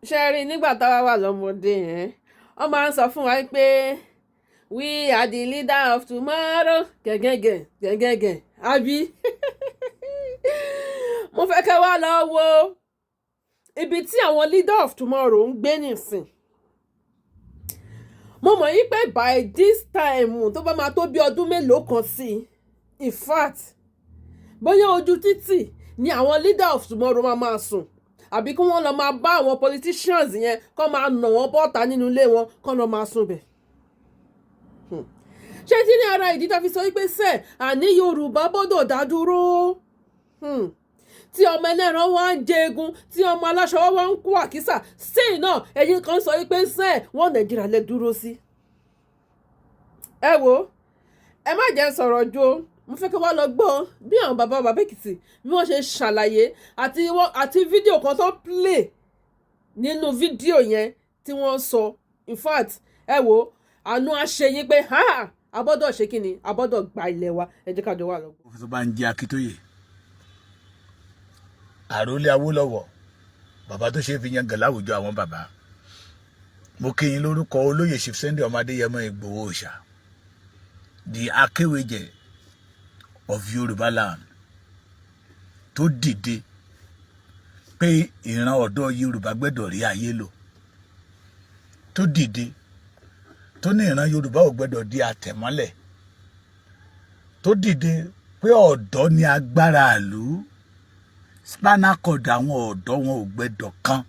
Ṣe rí, nígbà táwa wà lọ́mọdé yẹn, wọ́n máa ń sọ fún wa pé "We are the leader of tomorrow", gẹ̀gẹ̀gẹ̀ gẹ̀gẹ̀gẹ̀, àbí? Mo fẹ́ kẹ́ wá lọ wo ibi tí àwọn leader of tomorrow ń gbé nísìn. Mo mọ̀ yí pé by this time, tó bá máa tó bí ọdún mélòó kan sí i, in fact, bóyá ojú títì ni àwọn leader of tomorrow máa máa sùn, àbí kí wọ́n lọ máa bá àwọn politicians yẹn kó máa nà wọ́n bọ́ta nínú ilé wọn, kó lọ máa sùn bẹ̀. Ṣé tí ní ara ìdí tá fi sọ wípé sẹ́ àní Yorùbá gbọ́dọ̀ dá dúró, tí ọmọ ẹlẹ́ran wá ń jẹ egun, tí ọmọ aláṣọ wá ń kó àkísà sí náà, ẹ̀yin kan sọ wípé sẹ́ wọ́n Nàìjíríà lè dúró sí. Ẹ wo, ẹ má jẹ́ sọ̀rọ̀ ju o. Mo fẹ́ kí wọ́n lọ gbọ́ bí àwọn bàbá bàbá Èkìtì bí wọ́n ṣe ṣàlàyé àti fídíò kan tó play nínú fídíò yẹn tí wọ́n sọ. In fact, ẹ wo, àánú àṣeyín pé ha, a gbọ́dọ̀ ṣe kí ni, a gbọ́dọ̀ gba ilẹ̀ wa. Ẹ jẹ́ ká jọ wà lọ́gbọ́n. Professor Banji Akíntóyè, àròlé Awólọ́wọ̀, bàbá tó ṣe é fi yangàn láwùjọ àwọn bàbá, mo kí yín lórúkọ olóyè Chief Sunday ọmọ Adéyẹmọ Ìgbòho Òòṣà, the akéwèjẹ of Yorùbá land, tó dìde pé ìran ọ̀dọ́ Yorùbá gbẹ́dọ̀ rí ayé lò, tó dìde tó ní ìran Yorùbá ò gbẹ́dọ̀ di àtẹ̀mọ́lẹ̀, tó dìde pé ọ̀dọ́ ní agbára ìlú, spinal cord àwọn ọ̀dọ́ wọn ò gbẹ́dọ̀ kan.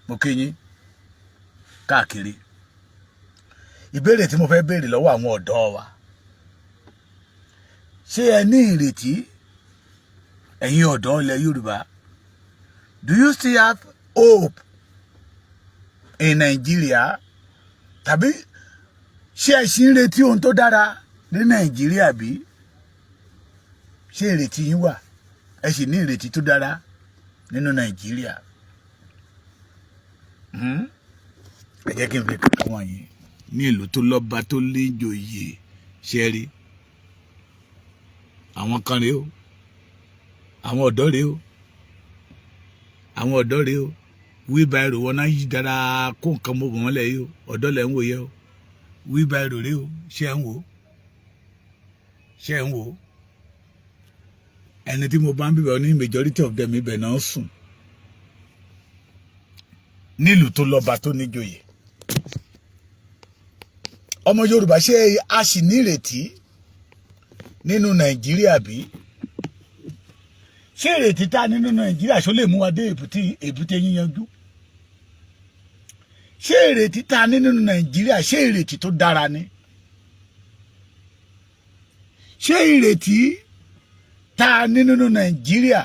Mo kí yín káàkiri. Ìbéèrè tí mo fẹ́ béèrè lọ́wọ́ àwọn ọ̀dọ́ wa: ṣé ẹ ní ìrètí, ẹ̀yin ọ̀dọ́ ilẹ̀ Yorùbá? Do you still have hope in Nigeria? Tàbí ṣé ẹ ṣì ń retí ohun tó dára ní Nàìjíríà bí? Ṣé ìrètí yín wà? Ẹ sì ní ìrètí tó dára nínú Nàìjíríà? Ẹ jẹ́ kí n fi kankan wọ̀nyí. Ní ìlú tó lọ́ba, tó léjòyè, ṣe rí àwọn kan rèé o, àwọn ọ̀dọ́ rèé o, àwọn ọ̀dọ́ rèé o. Wheelbarrow wọn náà yí dára kó nǹkan mọ́ wọn lẹ̀ yìí o. Ọ̀dọ́ lẹ̀ ń wò yẹ o. Wheelbarrow rèé o. Ṣé ẹ̀ ń wò? Ṣé ẹ̀ ń wò? Ẹni tí mo bá ń bíbẹ̀ ní, majority of them, ibẹ̀ náà sùn nílùú tó lọ́ba, tó níjòyè. Ọmọ Yorùbá, ṣé a sì nírètí nínú Nàìjíríà bí? Ṣé ìrètí tá nínú Nàìjíríà, ṣó lè mú wa dé èbúté, èbúté yíyanjú? Ṣé ìrètí tá ní nínú Nàìjíríà, ṣé ìrètí tó dára ni? Ṣé ìrètí tá ní nínú Nàìjíríà,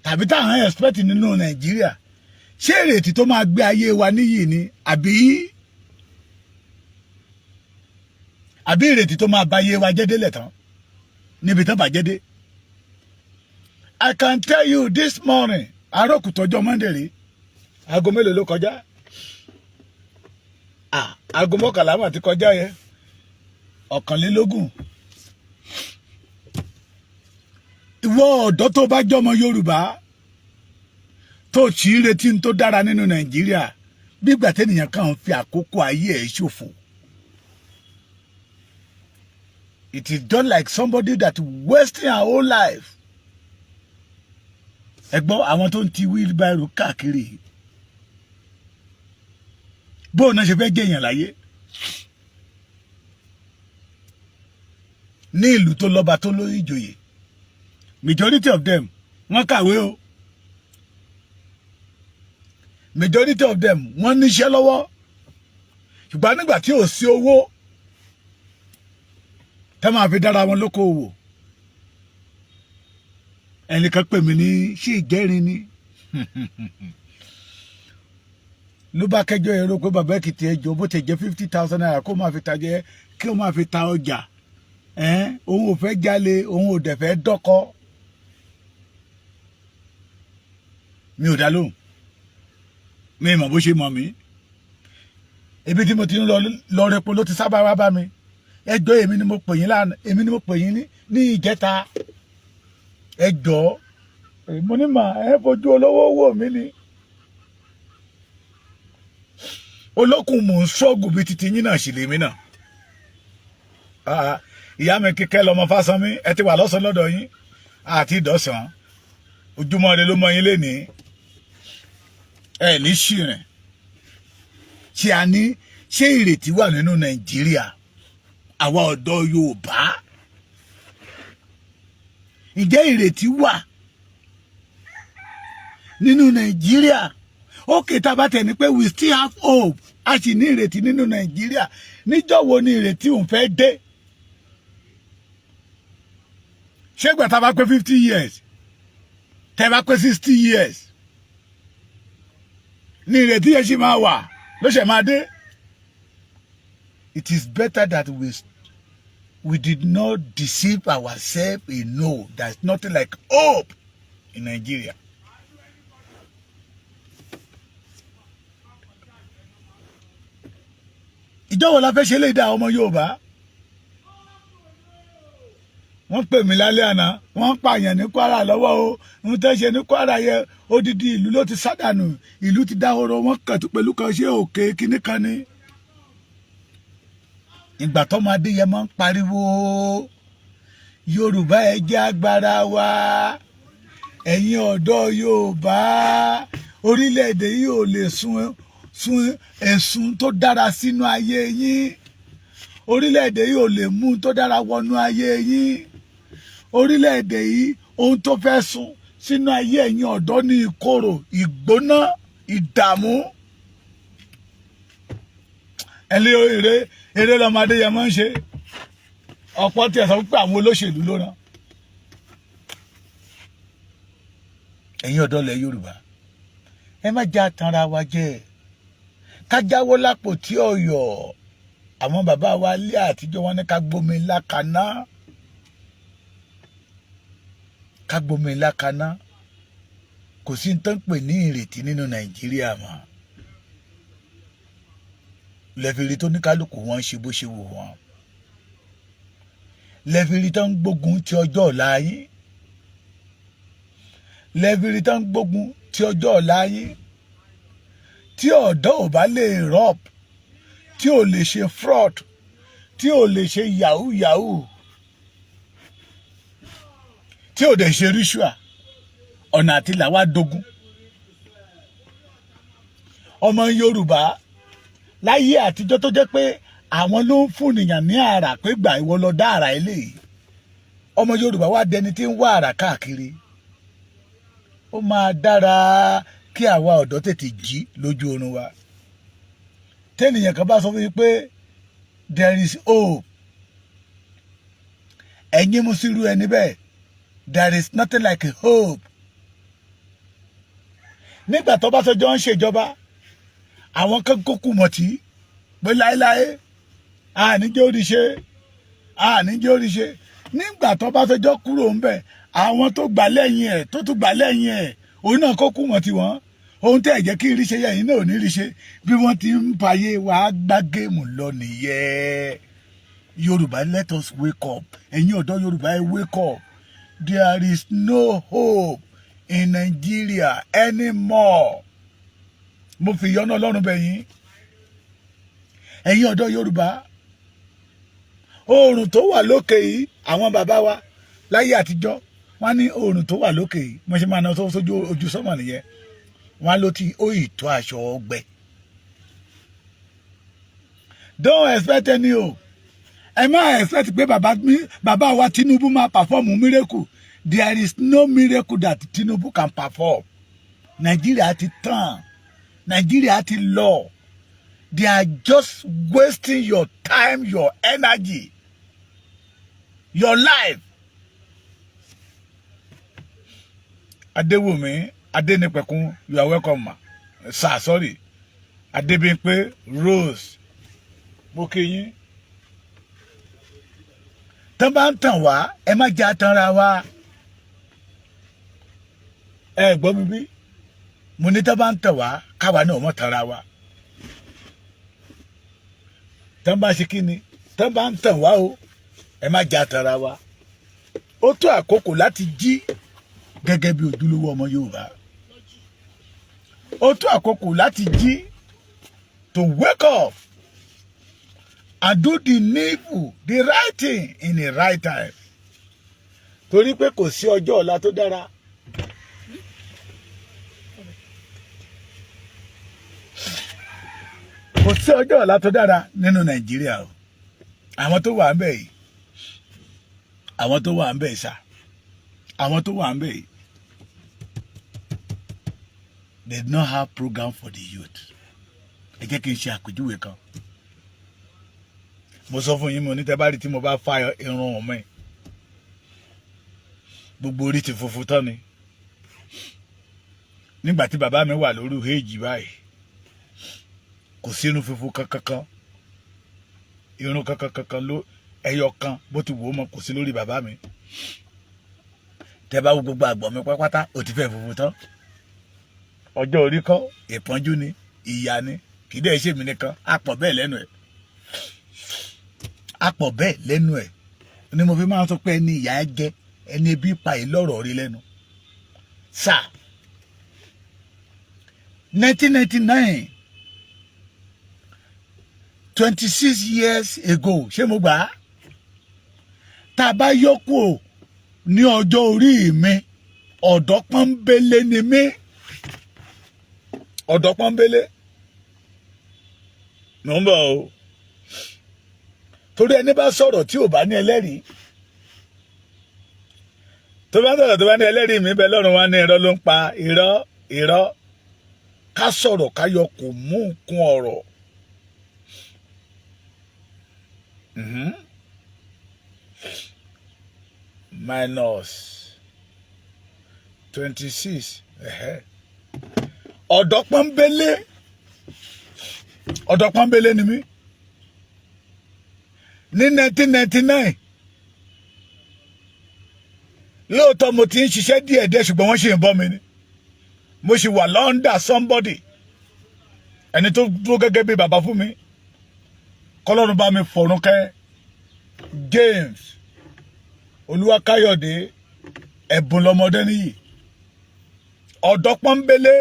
tàbí tá à ń expect nínú Nàìjíríà, ṣé ìrètí tó máa gbé ayé wa níyì ni, àbí ìrètí tó máa ba ayé wa jẹ́ délẹ̀ tán níbi tán bàjẹ́ dé? I can tell you this morning, àárọ̀ kùtù ọjọ́ Monday rí, aago mélòó ló kọjá? Ah, aago 11 mà ti kọjá yẹn 21. Ìwọ ọ̀dọ́ tó bá jọmọ Yorùbá, tó sì ń retí tó dára nínú Nàìjíríà, bí ìgbà tẹ́nìyàn kàn ń fi àkókò ayé ẹ̀ ṣòfò. It is done like somebody that wasting her whole life. Ẹ gbọ́ àwọn tó ń ti wheelbarrow káàkiri, bóun náà ṣe fẹ́ jẹ̀yàn láyé ní ìlú tó lọ́ba, tó lóyún ìjòyè? Majority of them, wọ́n kàwé o. Majority of them, wọ́n níṣẹ́ lọ́wọ́, ṣùgbọ́n nígbà tí ò sí owó tẹ́ máa fi dára wọn lókòwò. Ẹnìkan pè mí ní ṣé ìjẹ́rin ni, ló bá kẹjọ èrò pé bàbá Èkìtì, ẹjọ, bó ti jẹ́ ₦50,000 kó máa fi tajẹ, kí ó máa fi ta ọjà. Òun ò fẹ́ jalè, òun ò dẹ̀ fẹ́ dọ́kọ. Mi ò dá lóhùn, mi mọ̀ bó ṣe mọ̀ mí. Ibi tí mo ti ń lọ rẹpo ló ti sábà wá bá mi. Ẹjọ́, èmi ni mo pè yín lánàá, èmi ni mo pè yín ní ìjẹta. Ẹjọ́, mo ní mà ẹ fojú olówó wò mí ni. Olókùn mò ń ṣọ́ọ̀gù bíi titi yín náà sì lèmi náà. Ah, ìyá mi Kíkẹ́ lọmọ Fásánmi, ẹ ti wà lọ́sàn lọ́dọ̀ yín àti ìdọ̀sán. Ojúmọ́ ire ló mọ yín lénìí, ẹ ní ṣìrìn. Ṣé a ní, ṣé ìrètí wà nínú Nàìjíríà? Àwa ọ̀dọ́ Yorùbá, ǹjẹ́ ìrètí wà nínú Nàìjíríà? Ókè, tá a bá tẹ̀ ní pé we still have hope, a sì ní ìrètí nínú Nàìjíríà, níjọ́ wo ni ìrètí òun fẹ́ dé? Ṣé ìgbà tá a bá pé 50 years, tẹ́ bá pé 60 years ní ìrètí yẹn ṣì máa wà, ló ṣe máa dé? It is better that we did not deceive ourselves. We know there is nothing like hope in Nigeria. Ìjọ́ wo la fẹ́ ṣe lè dá ọmọ Yorùbá? Wọ́n pè mí lálẹ́ àná, wọ́n ń pààyàn ní Kwara lọ́wọ́ o. Ń tẹ́ ṣe ní Kwara yẹ, odidi ìlú ló ti sádànù, ìlú ti dáhóró. Wọ́n kàn tó pẹ̀lú kan ṣé òkè kinní kan ni. Ìgbà tọ́mọ Adéyẹmọ ń pariwo, "Yorùbá, ẹ jẹ́ agbára wa. Ẹ̀yin ọ̀dọ́ Yorùbá, orílẹ̀-èdè yìí ò lè sun ẹ̀sùn tó dára sínú ayé yín. Orílẹ̀-èdè yìí ò lè mú tó dára wọnú ayé yín. Orílẹ̀-èdè yìí, ohun tó fẹ́ sun sínú ayé ẹ̀yin ọ̀dọ́ ní ìkorò, ìgbóná, ìdààmú." Ẹlẹ́ eré eré lọ́mọdé yẹn máa ń ṣe. Ọ̀pọ̀ tí ẹ sọ pé àwọn olóṣèlú ló rán ẹ̀yin ọ̀dọ́ ilẹ̀ Yorùbá. Ẹ má já tanra wa jẹ, ká jáwọ́ lápò tí ọ̀yọ́. Àwọn bàbá wa lé àtijọ́, wọn ní ká gbómi ńlá kaná, ká gbómi ńlá kaná. Kò sí ní tán pè ní ìrètí nínú Nàìjíríà mọ́. Lẹ́fìrí tó ní kálukú wọn ń ṣe bó ṣe wù wọ́n, lẹ́fìrí tó ń gbógun ti ọjọ́ ọ̀la yín, lẹ́fìrí tó ń gbógun ti ọjọ́ ọ̀la yín. Tí ọ̀dọ́ ò bá lè rob, tí ò lè ṣe fraud, tí ò lè ṣe yahoo yahoo, tí ò dẹ̀ ṣe ritual, ọ̀nà àti làwa dogun. Ọmọ Yorùbá láyé àtijọ́ tó jẹ́ pé àwọn ló ń fún nìyàn ní àrà pé gbà, ìwọ lọ dá àrà eléyìí, ọmọ Yorùbá wá dẹni tí ń wá àrà káàkiri. Ó máa dára kí àwa ọ̀dọ́ tètè jí lójú oorun wa. Tẹ́nìyàn kan bá sọ fún mi pé there is hope, ẹ̀yin mú sírú ẹni bẹ́ẹ̀. There is nothing like a hope. Nígbà tó Ọbásanjọ́ ń ṣèjọba, àwọn kan kókù mọ̀tí pé láéláé, àníjẹ́ òrìṣe, àníjẹ́ òrìṣe. Nígbà tó Ọbásanjọ́ kúrò ń bẹ̀, àwọn tó gbà lẹ́yìn ẹ̀, tó tún gbà lẹ́yìn ẹ̀, òun náà kókù mọ̀tí wọ́n. Ohun tẹ́ ẹ̀ jẹ́ kí n rí ṣe yẹn, náà ò ní rí ṣe. Bí wọ́n ti ń fàyè wàá gbá game lọ nìyẹn. Yorùbá, let us wake up. Ẹ̀yin ọ̀dọ́ Yorùbá, ẹ wake up. There is no hope in Nigeria anymore. Mo fi ìyọ́nú Ọlọ́run bẹ̀ yín, ẹ̀yin ọ̀dọ́ Yorùbá. Oòrùn tó wà lókè yìí, àwọn bàbá wa láyé àtijọ́, wọ́n ní oòrùn tó wà lókè yìí, mo ṣe máa ná sójú ojú sọ́mọ̀ nìyẹn, wọ́n ló ti ó ìtọ́ aṣọ ọgbẹ́. Don't expect any o. Ẹ má expect pé bàbá mi, bàbá wa Tinubu máa perform miracle. There is no miracle that Tinubu can perform. Nàìjíríà ti tán, Nàìjíríà ti lọ. They are just wasting your time, your energy, your life. Adéwùmí Adénípẹ̀kun, you are welcome, ma, sir. Sorry, Adébímpé Rose, mo kí yín. Tán bá ń tàn wá, ẹ má jẹ́ àtànra wa. Ẹ gbọ́ mi bí mo ní, tán bá ń tàn wá, káwa náà mọ̀ tanra wa. Tán bá ṣe kí ni, tán bá ń tàn wá o, ẹ má jẹ́ àtànra wa. Ó tó àkókò láti jí gẹ́gẹ́ bí ojúlówó ọmọ Yorùbá. Ó tó àkókò láti jí. to wake up and do the needful, the right thing in the right time, torí pé kò sí ọjọ́ ọ̀la tó dára. Kò sí ọjọ́ ọ̀la tó dára nínú Nàìjíríà o. Àwọn tó wà ń bẹ̀ yìí, àwọn tó wà ń bẹ̀ sà, àwọn tó wà ń bẹ̀ yìí, they do not have program for the youth. Ẹ jẹ́ kí n ṣe àpèjúwe kan. Mo sọ fún yín, mo ní tẹ́ bá rí tí mo bá fa irun mi, gbogbo orí ti funfun tán ni. Nígbà tí bàbá mi wà lórí èjì báyìí, kò sí irun funfun kankan, irun kankan kankan ló ẹyọ kan bó ti wò ó mọ, kò sí lórí bàbá mi. Tẹ́ bá wo gbogbo àgbọ̀n mi pátápátá, ó ti fẹ́ funfun tán. Ọjọ́ orí kọ́, ìpọ́njú ni, ìyà ni. Kì í dẹ́ ṣe mí nìkan, á pọ̀ bẹ́ẹ̀ lẹ́nu ẹ̀, á pọ̀ bẹ́ẹ̀ lẹ́nu ẹ̀ ni mo fi máa ń sọ pé ẹni ìyà ẹ jẹ, ẹni ebi pa ẹ lọ́rọ̀ rí lẹ́nu. Sáà 1999, 26 years ago, ṣé mo gbà á? Tá a bá yọ kúrò ní ọjọ́ orí mi, ọ̀dọ́ pọ́nbélé ni mí, ọ̀dọ́ pọ́nbélé. Mò ń bọ̀ o, torí ẹni bá sọ̀rọ̀ tí ò bá ní ẹlẹ́rìí, tó bá sọ̀rọ̀ tó bá ní ẹlẹ́rìí mi bẹ́ẹ̀ lọ́rùn wá ní irọ́ ló ń pa, irọ́, irọ́. Ká sọ̀rọ̀, ká yọ kò mú kún ọ̀rọ̀. Minus 26. Ọ̀dọ́ pọ́nbélé, ọ̀dọ́ pọ́nbélé ni mí ní 1999. Lóòótọ́ mo ti ń ṣiṣẹ́ díẹ̀díẹ̀, ṣùgbọ́n wọ́n ṣì ń bọ́ mi ni. Mo ṣì wà l'under somebody, ẹni tó dúró gẹ́gẹ́ bí bàbá fún mi, kọ́lọ́run bá mi fọ̀run kẹ́ James Olúwakáyọ̀dé Ẹ̀bùn lọ́mọdé níyì. Ọ̀dọ́ pọ́nbélé.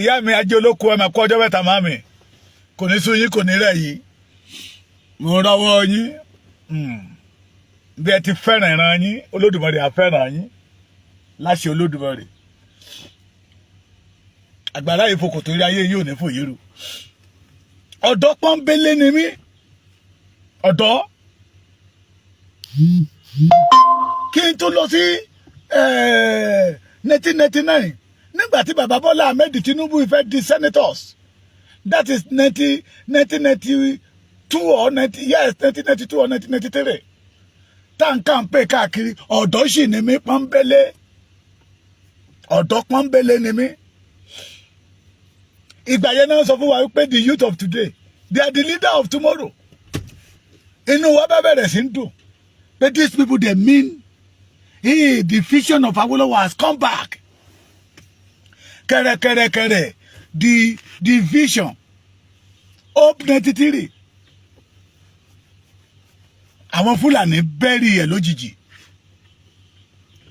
Ìyá mi ajé olóko, ẹ̀ máa kó ọjọ́ mẹ́ta má mi, kò ní sú yín, kò ní rẹ̀ yìí. Mo rọ́wọ́ yín bí ẹ ti fẹ́ràn ìran yín. Olódùmarè á fẹ́ràn yín láṣẹ Olódùmarè. Àgbàrá ìfokò torí ayé yìí ò ní fòyérù. Ọ̀dọ́ pọ́nbélé ni mí, ọ̀dọ́. Kí n tó lọ sí 1999, nígbà tí bàbá Bọ́lá Ahmed Tinubu fẹ́ di senators, that is 1992 or 90, yes, 1992 or 1993, tá n kàn pé káàkiri, ọ̀dọ́ sì ni mí pọ́nbélé, ọ̀dọ́ pọ́nbélé ni mí. Ìgbà yẹn náà sọ fún wa wípé the youth of today, they are the leader of tomorrow. Inú wa bá bẹ̀rẹ̀ sí ń dùn pé these people, they mean, hey, the vision of Awolowo has come back. Kẹrẹkẹrẹkẹrẹ, the vision, Hope 93, àwọn Fúlàní bury ẹ̀ lójijì.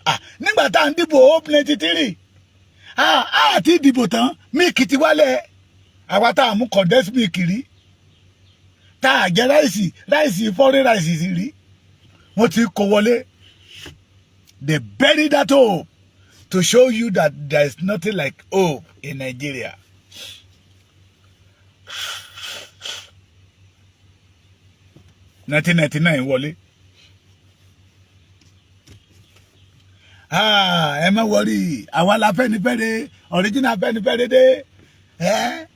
Ah, nígbà tá à ń dìbò Hope 93, àti ìdìbò tán, milk ti wálẹ̀. Àwa tá a mú condensed milk rí, tá a jẹ rice, rice, foreign rice rí, wọ́n ti kó wọlé. They bury that hope to show you that there is nothing like hope in Nigeria. 1999 wọlé. Ah, ẹ má worry, àwa la Fẹ́nifẹ́re, original Fẹ́nifẹ́re dé. Ẹ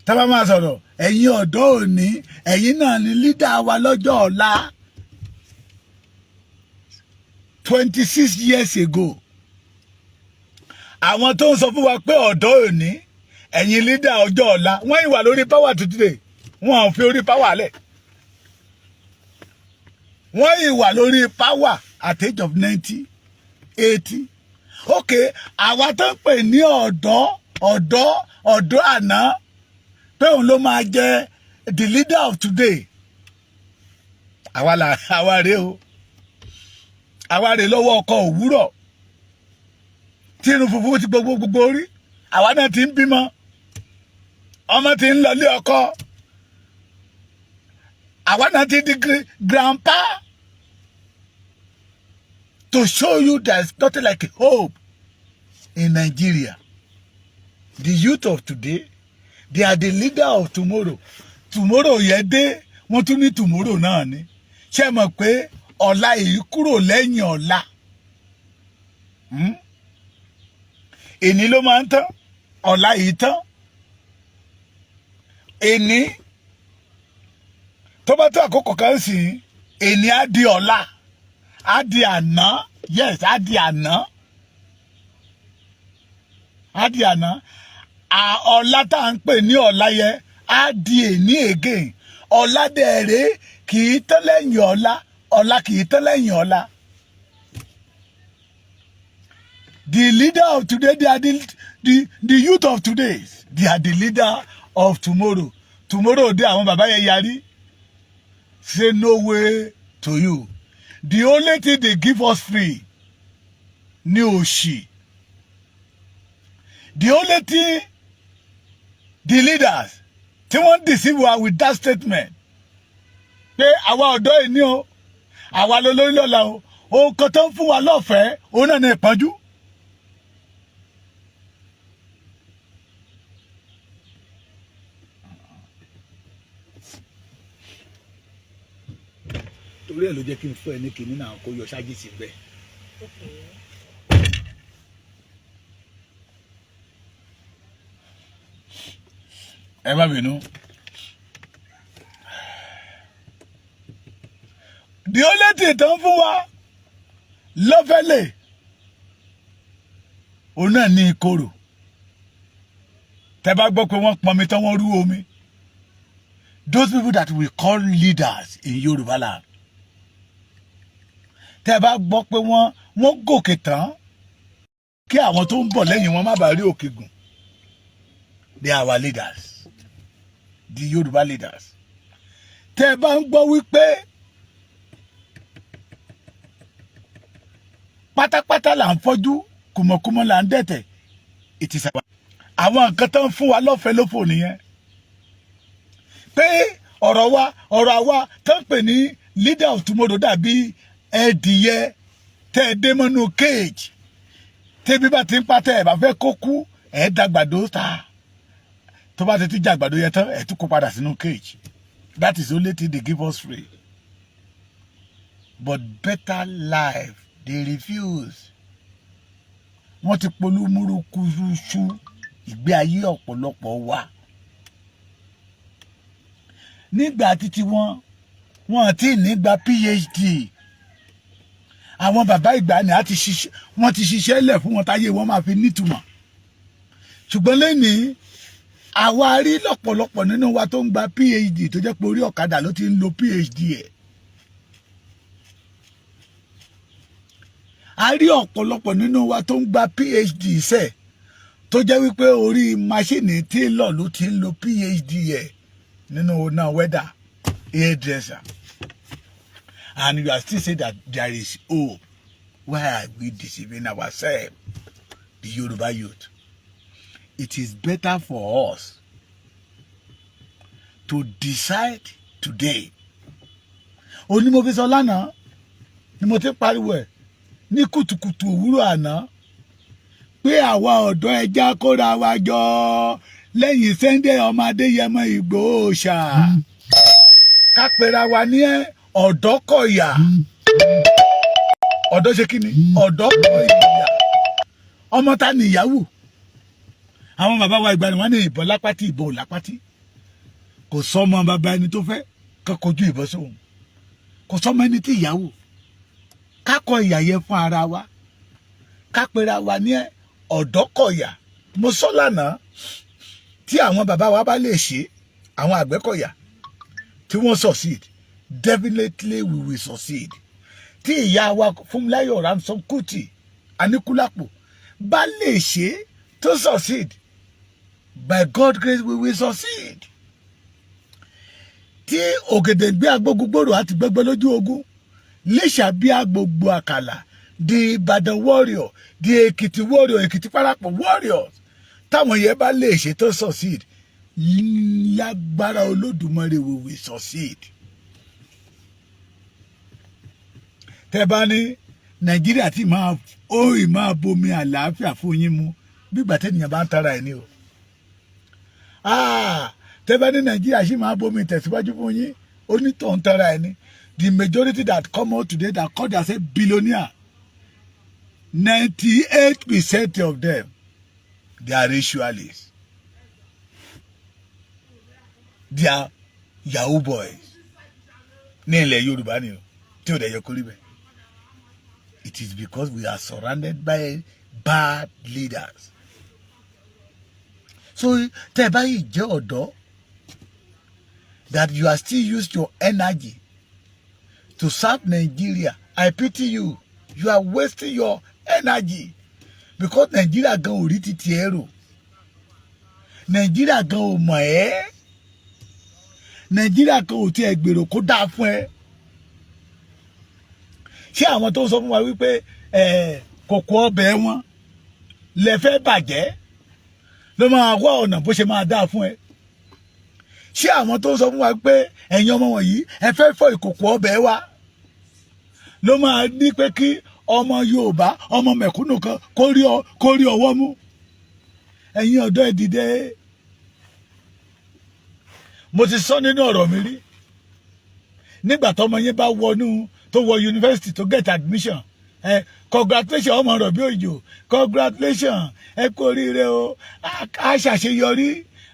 tábà máa sọ̀rọ̀, ẹ̀yin ọ̀dọ́ òní, ẹ̀yin náà ni leader wa lọ́jọ́ ọ̀la. 26 years ago, àwọn tó ń sọ fún wa pé ọ̀dọ́ òní, ẹ̀yin leader ọjọ́ ọ̀la, wọ́n yìí wà lórí power today. Wọ́n ò fi orí power lẹ̀, wọ́n yìí wà lórí power at age of 90, 80. Okay, àwa tó ń pè ní ọ̀dọ́, ọ̀dọ́, ọ̀dọ́ àná, pé òun ló máa jẹ the leader of today, àwa là, àwa rèé o, àwa rèé lọ́wọ́ ọkọ̀ òwúrọ̀ tí irun funfun ti gbogbo gbogbo orí. Àwa náà ti ń bímọ, ọmọ ti ń lọlé ọkọ. Àwa náà ti di grandpa. To show you there is nothing like hope in Nigeria. The youth of today, they are the leader of tomorrow. Tomorrow yẹn dé, wọ́n tún ní tomorrow náà ni. Ṣé mọ̀ pé ọ̀la yìí kúrò lẹ́yìn ọ̀la? Èní ló máa ń tán, ọ̀la yìí tán. Èní tó bá tó àkókò kan sí, èní á di ọ̀la, á di àná. Yes, á di àná, á di àná. Ọ̀la tá à ń pè ní ọ̀la yẹn á di èní again. Ọ̀la dẹ̀rẹ̀ kì í tán lẹ́yìn ọ̀la, ọ̀la kì í tán lẹ́yìn ọ̀la. The leader of today, they are the youth of today, they are the leader of tomorrow. Tomorrow dé, àwọn bàbá yẹn yarí, say no way to you. The only thing they give us free ní òṣì. The only thing the leaders tí wọ́n deceive wa with that statement pé àwa ọ̀dọ́ yìí ní o, àwa lolórí lọ́la o, ohun kan tó ń fún wa lọ́fẹ̀ẹ́ òun náà ní ìpọ́njú. Torí ẹ̀ ló jẹ́ kí n fún ẹ ní kinní náà kó yọ ṣáájì sí bẹ́ẹ̀. Okay. Ẹ má bínú. The only thing tó ń fún wa lọ́fẹ̀lẹ̀ òun náà ní ìkorò. Tẹ́ bá gbọ́ pé wọ́n pọnmi tán, wọ́n rú omi. Those people that we call leaders in Yorùbá land, tẹ́ bá gbọ́ pé wọ́n gòkè tán kí àwọn tó ń bọ̀ lẹ́yìn wọn má bàa rí òkè gùn, they are our leaders, the Yorùbá leaders. Tẹ́ bá ń gbọ́ wípé pátápátá là ń fọ́jú, kùmọ̀kùmọ̀ là ń dẹ̀tẹ̀, it is our àwọn nǹkan tó ń fún wa lọ́fẹ̀ẹ́ lófò nìyẹn, pé ọ̀rọ̀ wa, ọ̀rọ̀ àwa tó ń pè ní leader of tomorrow dàbí ẹdìyẹ tẹ́ ẹ dé mọ́nú cage, tẹ́bí bá ti ń pa, tẹ́ ẹ bá fẹ́ kó kú, ẹ̀ dàgbàdo ta. Tó bá ti tún jẹ àgbàdo yẹn tán, ẹ̀ tún kó padà sínú cage. That is the only thing they give us free, but better life, they refuse. Wọ́n ti polú múrukúṣú ìgbé ayé ọ̀pọ̀lọpọ̀ wa. Nígbà títí wọn, wọn ti ní gba PhD. Àwọn bàbá ìgbà ni a ti ṣiṣẹ́, wọ́n ti ṣiṣẹ́ lẹ̀ fún wọn táyé wọn máa fi nítumọ̀. Ṣùgbọ́n lẹ́nìí, àwa rí lọ́pọ̀lọpọ̀ nínú wa tó ń gba PhD tó jẹ́ pé orí ọ̀kadà ló ti ń lo PhD ẹ̀. A rí ọ̀pọ̀lọpọ̀ nínú wa tó ń gba PhD sẹ̀ tó jẹ́ wípé orí maṣíìnì tailor ló ti ń lo PhD ẹ̀ nínú náà welder, hairdresser, and you are still saying that there is hope. Why are we deceiving ourselves, the Yoruba youth? It is better for us to decide today. Òní mo fi sọ lánàá ni mo ti pariwo ẹ̀ ní kùtùkùtù òwúrọ̀ àná pé àwa ọ̀dọ́, ẹja kóra wa jọ lẹ́yìn Sunday ọmọ Adéyẹmọ Ìgbòho ṣá, ká pera wa ní Ọ̀dọ́kọ̀yà. Ọ̀dọ́ ṣe kí ni? Ọ̀dọ́kọ̀yà. Ọmọ ta ni ìyàwó? Àwọn bàbá wa ìgbà ni wọ́n ní ìbọn lápátí, ìbọn ò lápátí. Kò sọmọ bàbá ẹni tó fẹ́ kó kojú ìbọn sóhun, kò sọmọ ẹni tí ìyàwó. Ká kọ ìyà yẹn fún ara wa, ká pera wa ní Ọ̀dọ́kọ̀yà. Mo sọ lánàá, tí àwọn bàbá wa bá lè ṣe, àwọn Àgbẹ̀kọ̀yà tí wọ́n succeed, definitely we will succeed. Tí ìyá wa Fúnmiláyọ̀ Ransome Kuti Aníkúlápò bá lè ṣe tó succeed, by God grace we will succeed. Tí Ògèdèngbé agbógungbòrò àti gbẹgbẹ lójú ogun lẹ́sàbí agbègbè àkàlà, the Ìbàdàn warrior, the Èkìtì warrior, Èkìtì parapọ̀ warriors, táwọn yẹn bá lè ṣe tó succeed, lágbára Olódùmarè we will succeed. Tẹ́ bá ní Nàìjíríà tí máa ó ì máa bomi àlàáfíà fún yín mu, bígbà tẹ́nìyàn bá ń tara ẹ̀ ní o. Ah, tẹ́ bá ní Nàìjíríà sì máa bomi tẹ̀síwájú fún yín, onítọ̀ ń tara ẹ̀ ní. The majority that come out today that call themselves billionaire, 98% of them, they are ritualists, they are yahoo boys ní ilẹ̀ Yorùbá ni o, tí ò dẹ̀ yẹ kó rí bẹ́ẹ̀. It is because we are surrounded by bad leaders. So tẹ́ ẹ bá yìí jẹ́ ọ̀dọ́ that you are still use your energy to serve Nigeria, I pity you. You are wasting your energy because Nigeria gan ò rí títí ẹ rò, Nigeria gan ò mọ̀ ẹ́, Nàìjíríà kan ò tiẹ̀ gbèrò kó dáa fún ẹ. Ṣé àwọn tó ń sọ fún wa wípé ẹ kòkó ọbẹ̀ wọn lẹ fẹ́ bàjẹ́ ló máa wá ọ̀nà bó ṣe máa dáa fún ẹ? Ṣé àwọn tó ń sọ fún wa pé ẹ̀yin ọmọ wọ̀nyí, ẹ fẹ́ fọ́ ìkòkò ọbẹ̀ wa ló máa ní pé kí ọmọ Yorùbá, ọmọ mẹ̀kúnnù kan kó rí ọwọ́ mú? Ẹ̀yin ọ̀dọ́, ẹ dìde. Mo ti sọ nínú ọ̀rọ̀ mi rí, nígbà tọmọ yín bá wọnú tó wọ yunifásitì, tó get admission, ẹ congratulation, ọmọ rẹ̀ bí òjò, congratulation, ẹ kú oríire o, a ṣàṣeyọrí,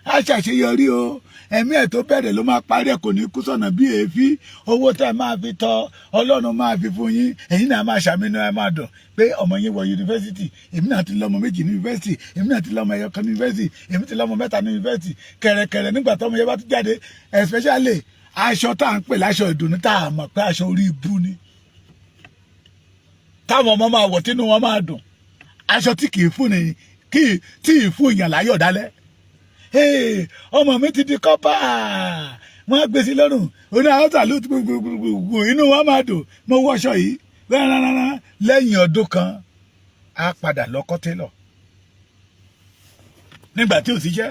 a ṣàṣeyọrí o, ẹ̀mí ẹ̀ tó bẹ̀rẹ̀ ló máa parí ẹ̀, kò ní kú sọ̀nà bí èéfín. Owó tẹ́ ẹ máa fi tọ́, Ọlọ́run máa fi fún yín. Ẹ̀yin náà máa ṣàmínú, ẹ máa dùn pé ọmọ yín wọ yunifásitì. Èmi náà ti lọ́mọ méjì ní yunifásitì, èmi náà ti lọ́mọ ẹyọ kan ní yunifásitì, èmi ti lọ́mọ mẹ́ta ní yunifásitì. Kẹ̀rẹ̀kẹ̀rẹ̀, nígbà tọ́mọ yẹn bá tún jáde, especially aṣọ tá à ń pè láṣọ ìdùnnú, tá a mọ̀ pé aṣọ orí ibú ni táwọn ọmọ máa wọ̀ tínú wọn máa dùn, aṣọ tí kì í fún ni kì í tí ì fún èèyàn láyọ̀ dálẹ́. Ọmọ mi ti di corper, wọ́n á gbé sí lọ́rùn, oní àwọn salute gbogbogbò, inú wọn máa dùn, mo wọṣọ yìí rárá. Lẹ́yìn ọdún kan, á padà lọ kọ́ télọ̀ nígbà tí ò síṣẹ́.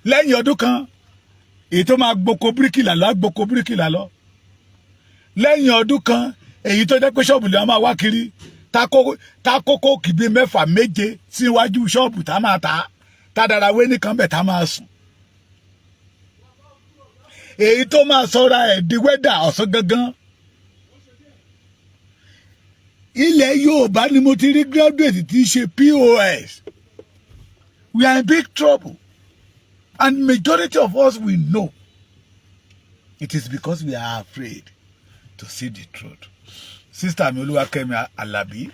Lẹ́yìn ọdún kan, èyí tó máa gboko bíríkìlà lọ á gboko bíríkìlà lọ. Lẹ́yìn ọdún kan, èyí tó jẹ́ pé ṣọ́ọ̀bù lè máa wá kiri, tá kókó kìbí mẹ́fà méje síwájú ṣọ́ọ̀bù, tá máa ta, tá dára wé nìkan bẹ̀, tá máa sùn, èyí tó máa sọra ẹ̀ di welder ọ̀sán gangan. Ilẹ̀ Yorùbá ni mo ti rí graduate tí í ṣe POS. We are in big trouble and majority of us, we know it is because we are afraid to see the truth. Sister mi, Olúwakẹ́mi Alábí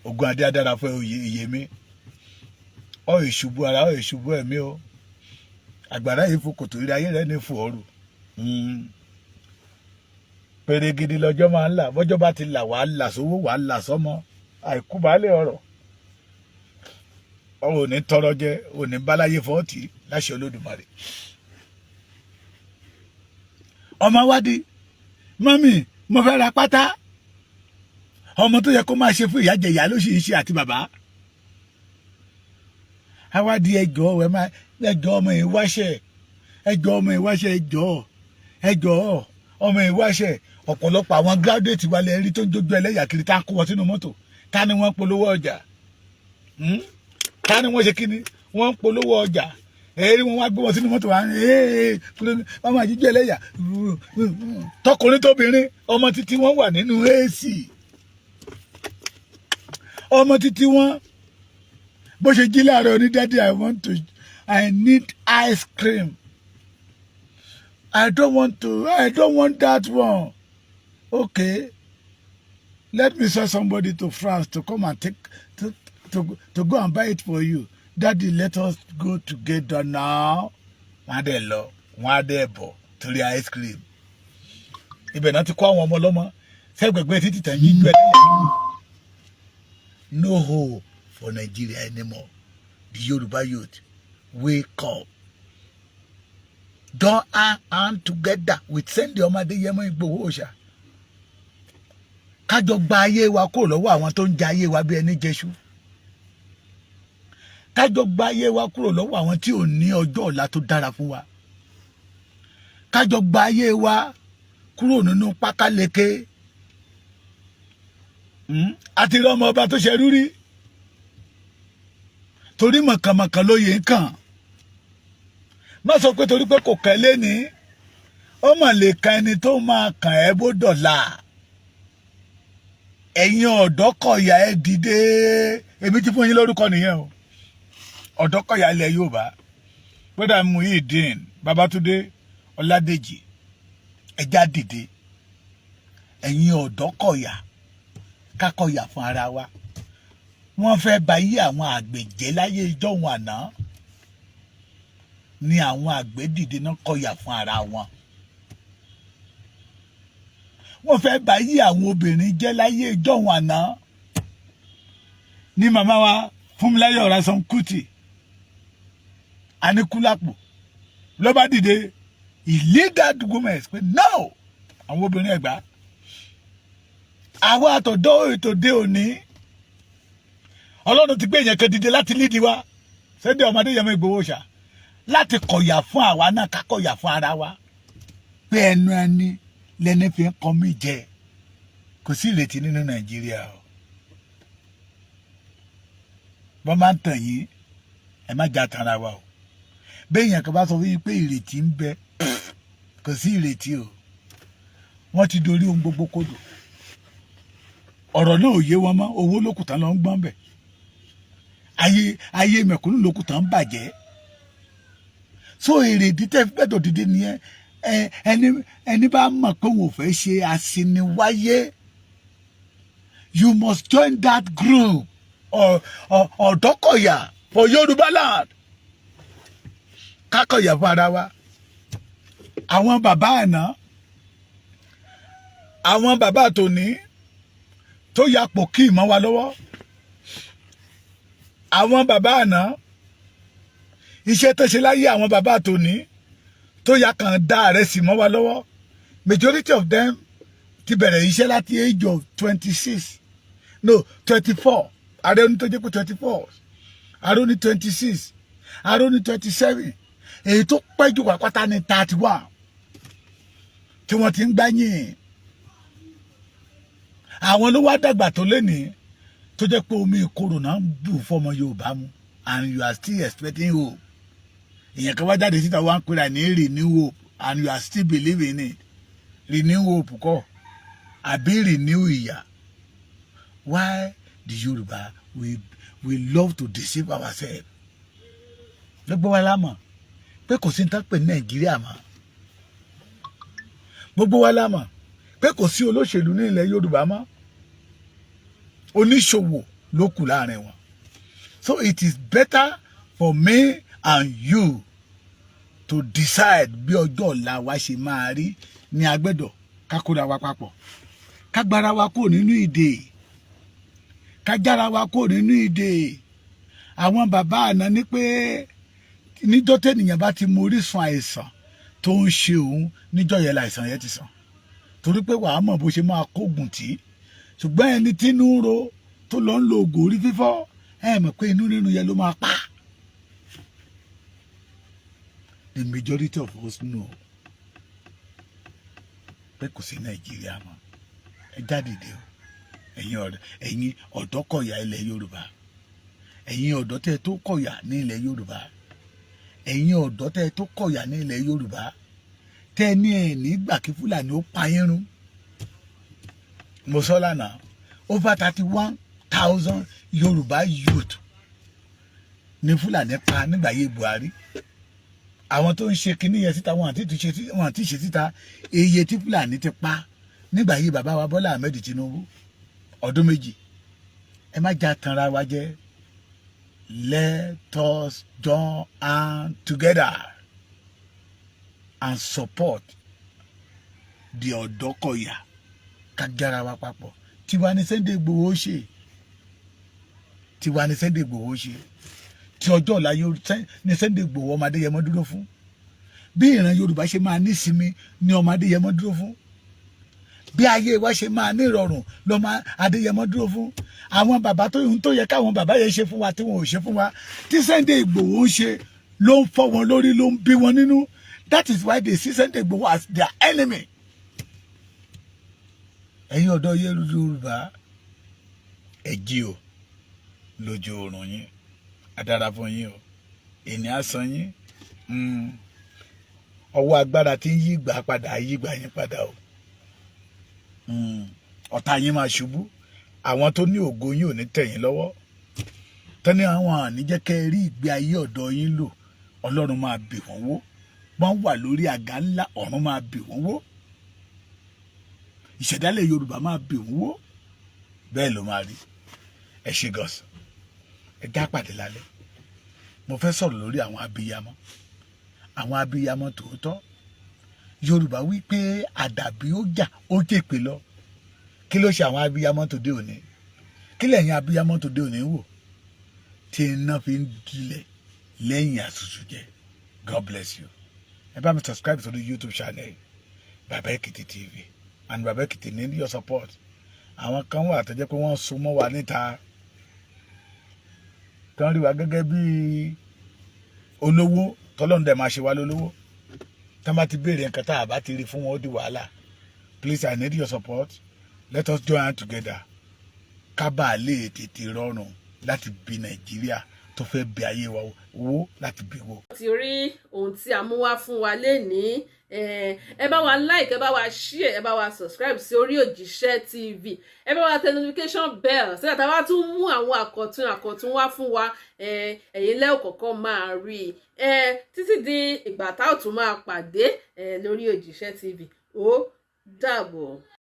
ogun adé, adára fún oyè iye mi, ọ ìṣubú ara, ọ ìṣubú ẹ̀mí o. Àgbàrá yìí fò kòtò ìrìn ayé rẹ ní fò ọrù pèrègidì. Lọ́jọ́ máa ń là, bọ́jọ́ bá ti là, wàá là sówó, wàá là sọ́mọ, àìkú baálé ọ̀rọ̀. Ọ ò ní tọrọ jẹ, ò ní báláyé fọ́ọ̀tì láṣẹ Olódùmarè. Ọmọ wádìí, mummy, mo fẹ́ ra pátá. Ọmọ tó yẹ kó máa ṣe fún ìyá jẹ, ìyá ló sì ń ṣe àti bàbá. Awádìí, ẹjọ́ ẹ máa ẹjọ́ ọmọ yìí wáṣẹ, ẹjọ́ ọmọ yìí wáṣẹ, ẹjọ́, ẹjọ́ ọmọ yìí wáṣẹ. Ọ̀pọ̀lọpọ̀ àwọn graduate wa lè rí tó ń jójú ẹlẹ́yà kiri, tá a kó wọn sínú mọ́tò, tá ni wọ́n polówó ọjà, Tá ni wọ́n ṣe kíni, wọ́n ń polówó ọjà. Èyí wọn wá gbé wọn sínú mọ́tò wa, wọ́n máa jíjẹ́ ẹlẹ́yà, tọkùnrin tóbìnrin. Ọmọ títí wọn wà nínú AC, ọmọ títí wọn bó ṣe jí láàárọ̀ ní, "Daddy, I need ice cream. I don't want that one." "Okay, let me send somebody to France to come and take to go and buy it for you." "Daddy, let us go together now." Wọ́n á dẹ̀ lọ, wọ́n á dẹ̀ bọ̀ torí ice cream. Ibẹ̀ náà ti kó àwọn ọmọ ọlọ́mọ sẹ́gbẹ̀gbẹ́ títí tẹ̀ ń yíjú ẹ̀. No hope for Nigeria anymore. The Yoruba youth, wake up. Join hand together with Sunday ọmọ Adéyẹmọ Ìgbòho Òòṣà, kájọ gba ayé wa kúrò lọ́wọ́ àwọn tó ń jẹ ayé wa bí ẹni jẹṣu, kájọ gba ayé wa kúrò lọ́wọ́ àwọn tí ò ní ọjọ́ ọ̀la tó dára fún wa, kájọ gba ayé wa kúrò nínú pákáleke. Àti rí ọmọ ọba tó ṣerú rí, torí mọ̀kànmọ̀kàn lóye ń kàn. Má sọ pé torí pé kò kẹ́ lé ní, ó mà lè kan ẹni tó máa kàn ẹ́ bó dọ̀la. Ẹ̀yin Ọ̀dọ́kọ̀yà, ẹ dìde. Èmi ti fún yín lórúkọ nìyẹn o, Ọ̀dọ́kọ̀yà ilẹ̀ Yorùbá. Brother Muhyiddin Babatunde Ọládèjì, ẹ já dìde. Ẹ̀yin Ọ̀dọ́kọ̀yà, kákọ̀yà fún ara wa. Wọ́n fẹ́ bà yí àwọn àgbẹ̀ jẹ́ láyé ìjọ́un àná ni. Àwọn àgbẹ̀ dìde náà, kọ̀yà fún ara wọn. Wọ́n fẹ́ bà yí àwọn obìnrin jẹ́ láyé ìjọ́un àná ní màmá wa Fúnmiláyọ̀ Ransome Kuti Aníkúlápò ló bá dìde. He lead that women pé no, àwọn obìnrin Ẹ̀gbá, àwọn àtọ̀dọ́ ètò dé òní, Ọlọ́run ti gbé èèyàn kan dìde láti lead wa, Sunday ọmọdé Adéyẹmọ Ìgbòho ṣá, láti kọ̀yà fún àwa náà, ká kọ̀yà fún ara wa, pé ẹnu ẹni lẹni fi ń kọ́ mí jẹ. Kò sí ìrètí nínú Nàìjíríà o. Bọ́n máa ń tàn yín, ẹ má já tanra wa o. Béèyàn kan bá sọ fún yín pé ìrètí ń bẹ, kò sí ìrètí o. Wọ́n ti dorí ohun gbogbo kodò. Ọ̀rọ̀ náà ò yé wọn mọ́. Owó lókùtà ló ń gbọ́n bẹ̀, ayé ayé mẹ̀kúnnù lókùtà ń bàjẹ́. So èrèdí tẹ́ fi gbẹ́dọ̀ dìde nìyẹn. Ẹni bá mọ̀ pé òun ò fẹ́ ṣe àsìníwáyé, you must join that group, Ọ̀dọ́kọ̀yà for Yorùbá land. Kákọ̀yà fún ara wa. Àwọn bàbá àná, àwọn bàbá tòní tó yapò kí ìmọ̀ wa lọ́wọ́, àwọn bàbá àná, iṣẹ́ tó ṣe láyé, àwọn bàbá tòní tó ya kàn dá ààrẹ sì mọ́ wa lọ́wọ́, majority of them ti bẹ̀rẹ̀ iṣẹ́ láti age of 26, no, 24. Ààrẹ oní tó jẹ́ pé 24, ààrẹ oní 26, ààrẹ oní 27, èyí tó pẹ́ jù pàápàá ní 31 tí wọ́n ti ń gbáyìn. Àwọn ló wá dàgbà tó lénìí, tó jẹ́ pé omi ìkorò náà ń bù fọmọ Yorùbá mu, and you are still expecting hope. Èèyàn kan wá jáde síta, wá ń pera ní renew hope, and you are still believing it. Renew hope kọ́, àbí renew ìyà? Why the Yorùbá, we love to deceive ourselves? Gbogbo wa la mọ̀ pé kò sí ní tán pè ní Nàìjíríà mọ́. Gbogbo wa la mọ̀ pé kò sí olóṣèlú ní ilẹ̀ Yorùbá mọ́. Oníṣòwò ló kù láàrin wọn. So it is better for me and you to decide bí ọjọ́ ọ̀la wa ṣe máa rí ní agbẹ́dọ̀. Ká kóra wa papọ̀, ká gbára wa kúrò nínú ìdè, ká jára wa kúrò nínú ìdè. Àwọn bàbá àná ní pé níjọ́ tẹ́nìyàn bá ti mọ orísun àìsàn tó ń ṣe òun, níjọ́ yẹn láìsàn yẹn ti sàn, torí pé wàá mọ̀ bó ṣe máa kógun tì í. Ṣùgbọ́n ẹni tí inú ń ro tó lọ ń lo oògùn orí fífọ́, ẹ mọ̀ pé inú rírun yẹn ló máa pa. The majority of us know pé kò sí Nàìjíríà mọ́. Ẹ jáde dé o, ẹ̀yin ọ̀dọ́, ẹ̀yin ọ̀dọ́kọ̀yà ilẹ̀ Yorùbá, ẹ̀yin ọ̀dọ́ tẹ́ tó kọ̀yà ní ilẹ̀ Yorùbá, ẹ̀yin ọ̀dọ́ tẹ́ tó kọ̀yà ní ilẹ̀ Yorùbá, tẹ́ ní ẹ̀ nígbà kí Fúlàní ó pa yín run. Mo sọ lánàá, over 31,000 Yorùbá youth ní Fúlàní pa nígbà yé Buhari. Àwọn tó ń ṣe kinní yẹn síta, wọn àti ṣe síta iye tí Fúlàní ti pa nígbà yìí bàbá wa Bọ́lá Ahmed Tinubu ọdún 2. Ẹ má já tanra wa jẹ. Let us join hand together and support the Ọ̀dọ́kọ̀yà. Ká jára wa papọ̀. Tiwa ní Sunday Igboho ṣe, tiwa ní Sunday Igboho ṣe, tí ọjọ́ ọ̀la ní Sunday Igboho ọmọ Adéyẹmọ dúró fún. Bí ìran Yorùbá ṣe máa nísinmi ní ọmọ Adéyẹmọ dúró fún. Bí ayé wa ṣe máa ní ìrọ̀rùn lọ́mọ Adéyẹmọ dúró fún. Àwọn bàbá tó ń tó yẹ káwọn bàbá yẹn ṣe fún wa tí wọn ò ṣe fún wa, tí Sunday Igboho ń ṣe, ló ń fọ́ wọn lórí, ló ń bí wọn nínú. That is why they see Sunday Igboho as their enemy. Ẹ̀yin ọ̀dọ́ Yorùbá, Ẹ jí o lójú oorun yín. Á dára fún yín o. Èní á san yín. Ọwọ́ agbára tí ń yí ìgbà padà, yí ìgbà yín padà o. Ọ̀tá yín máa ṣubú. Àwọn tó ní ògo yín ò ní tẹ̀ yín lọ́wọ́, tẹ́ni àwọn àní jẹ́ kẹ́ ẹ rí ìgbé ayé ọ̀dọ́ yín lò. Ọlọ́run máa bì wọ́n wó. Wọ́n wà lórí àga ńlá, ọ̀run máa bì wọ́n wó. Ìṣẹ̀dálẹ̀ Yorùbá máa bì wọ́n wó. Bẹ́ẹ̀ ló máa rí. Ẹ ṣe gọ̀ọ̀sì. Ẹ já pàdé lálẹ́. Mo fẹ́ sọ̀rọ̀ lórí àwọn abiyamọ, àwọn abiyamọ tòótọ́. Yorùbá wí pé àdàbí ó jà, ó jèpè lọ. Kí ló ṣe àwọn abiyamọ tòde òní? Kí lẹ̀yin abiyamọ tòde òní wò tí iná fi ń dilẹ̀ lẹ́yìn àtútù jẹ? God bless you. Ẹ bá mi subscribe to the YouTube channel, Baba Ekiti TV, and Baba Ekiti need your support. Àwọn kan wà tó jẹ́ pé wọ́n so mọ́ wa níta, tó ń rí wa gẹ́gẹ́ bí olówó, tọ́lọ́run dẹ̀ máa ṣe wá lólówó. Tá bá ti béèrè nǹkan, tá a bá ti rí fún wọn, ó di wàhálà. Please, I need your support. Let us join hand together ká bàa lè tètè rọrùn láti bí Nàìjíríà tó fẹ́ bí ayé wa wó, láti bí wo. Ti rí ohun tí a mú wá fún wa lénìí. Ẹ bá wa like, ẹ bá wa share, ẹ bá wa subscribe sí orí Òjíṣẹ́ TV. Ẹ bá wa tẹ notification bell sígbà tá a bá tún mú àwọn àkọ̀tun àkọ̀tun wá fún wa, ẹ̀yin lẹ́ẹ̀ kọ̀ọ̀kan máa rí i. Títí di ìgbà tá ò tún máa pàdé lórí Òjíṣẹ́ TV, ó dàbọ̀.